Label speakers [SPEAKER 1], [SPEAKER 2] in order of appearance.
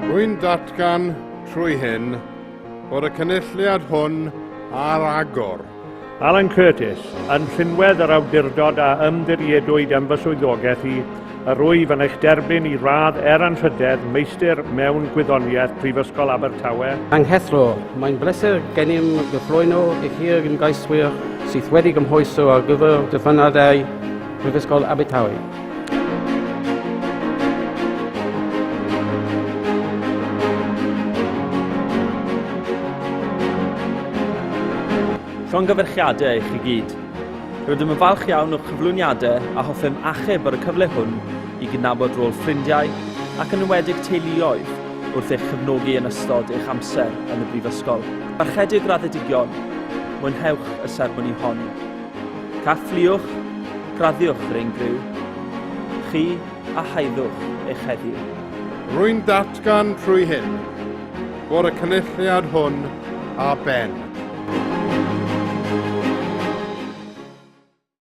[SPEAKER 1] Rwy'n datgan trwy hyn fod y cynulliad hwn ar agor.
[SPEAKER 2] Alan Curtis, yn rhinwedd yr awdurdod a ymddiriedwyd yn fy swyddogaeth i, yr wyf yn eich derbyn i radd er anrhydedd Meistr mewn Gwyddoniaeth Prifysgol Abertawe.
[SPEAKER 3] Anghethro, mae'n bleser gennym gyflwyno i chi'r ymgeiswyr sydd wedi gymhwyso ar gyfer dyfynadau Prifysgol Abertawe.
[SPEAKER 4] Llongyfarchiadau i chi gyd. Rydym yn falch iawn o'ch cyflwyniadau a hoffem achub ar y cyfle hwn i gydnabod rôl ffrindiau ac yn enwedig teuluoedd wrth eich cefnogi yn ystod eich amser yn y brifysgol. Parchedig graddedigion, mwynhewch y seremoni hon. Caffliwch, graddiwch yr ein griw, chi a haeddwch eich heddiw.
[SPEAKER 1] Rwy'n datgan trwy hyn fod y cynulliad hwn ar ben.